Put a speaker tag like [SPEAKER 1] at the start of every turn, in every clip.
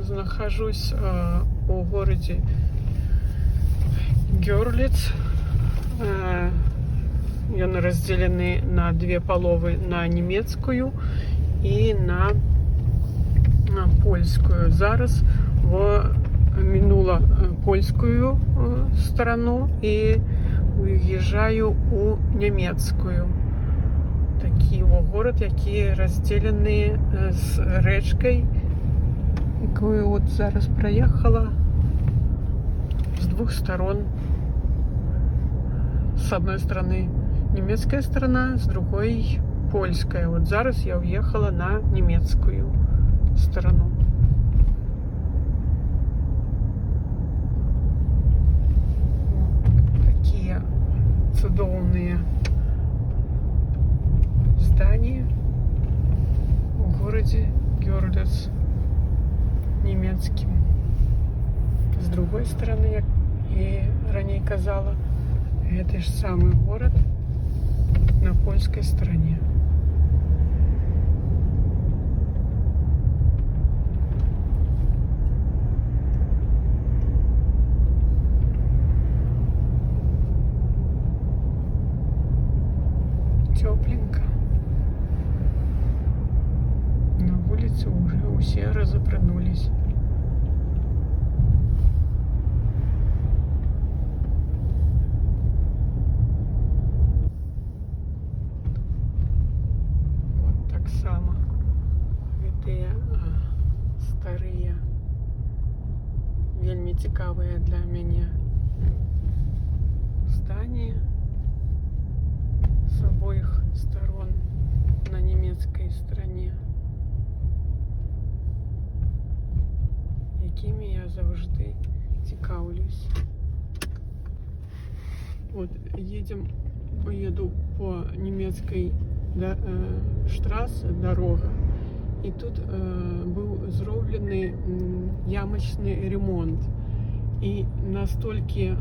[SPEAKER 1] Нахожусь у горадзе Гёрліц. Ён раздзелены на две паловы: на нямецкую і на польскую. Зараз во мінула польскую старану і уезжаю у нямецкую. Такі во горад, які раздзелены з рэчкай, якую от зараз праехала, з двух сторон. С одной стороны немецкая сторона, с другой польская. Вот зараз я уехала на немецкую сторону. Такія цудоўныя здания у горадзе Гёрліц нямецкім. З другой стороны, як і раней казала, гэты ж самы горад на польскай стороне. Тепленько. На улице уже усе разапранулись. Вот таксама гэтыя старыя, вельмі цікавыя для мяне здания с обоих сторон на немецкой стороне, якімі я заўжды цікаўлюсь. Вот едем, еду по немецкой, да, штрассе, дорога, і тут быў зроблены ямочный ремонт. І настолькі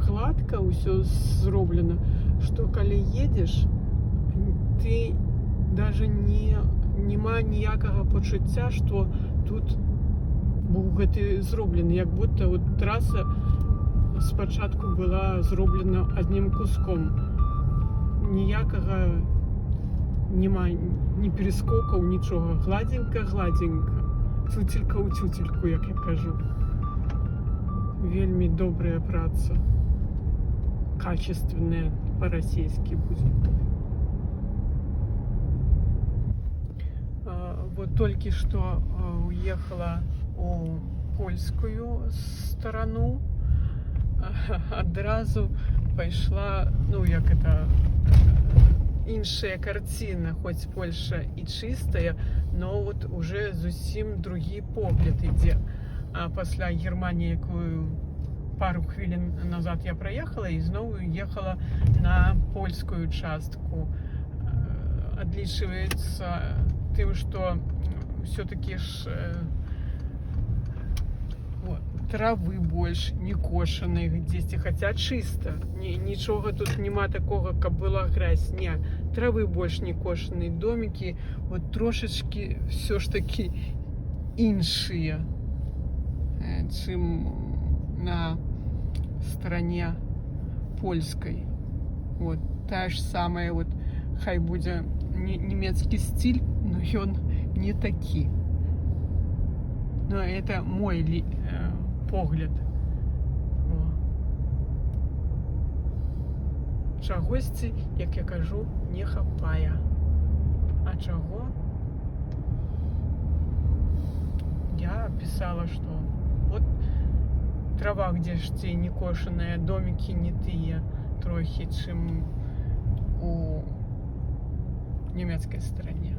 [SPEAKER 1] гладко ўсё зроблена, што калі едзеш, ты даже не няма ніякага пачуцця, што тут быў гэты зроблены, як будто вот траса спачатку была зроблена адным куском. Ніякага няма ні перескокаў, нічога. Гладзенька, гладзенька. Цуцелька ў цюцельку, як я кажу. Вельмі добрая праца. Качественная, по-российски будзе. Вот только что уехала у польскую сторону. Адразу пайшла, ну, як это, іншая карціна, хоць Польша і чыстая, но вот уже зусім другі погляд ідзе. А пасля Германіі, якую пару хвілін назад я праехала, і зноў ехала на польскую частку. Адлічваецца тым, што все-таки ж вот, травы больш не кошанай дзесьці, хаця чыста. Нічога тут няма такога, каб была грязь. Не, травы больш не кошанай, домікі вот трошачкі все ж таки іншыя, чым на стороне польскай. Вот та ж самая, вот хай будзе немецкі стиль, но ён не такі. Но это мой погляд. О. Чагосьці, як я кажу, не хапае. А чаго? Я писала, что вот трава где-то не кошаная, домики не тыя трохі, чым у немецкай стороне.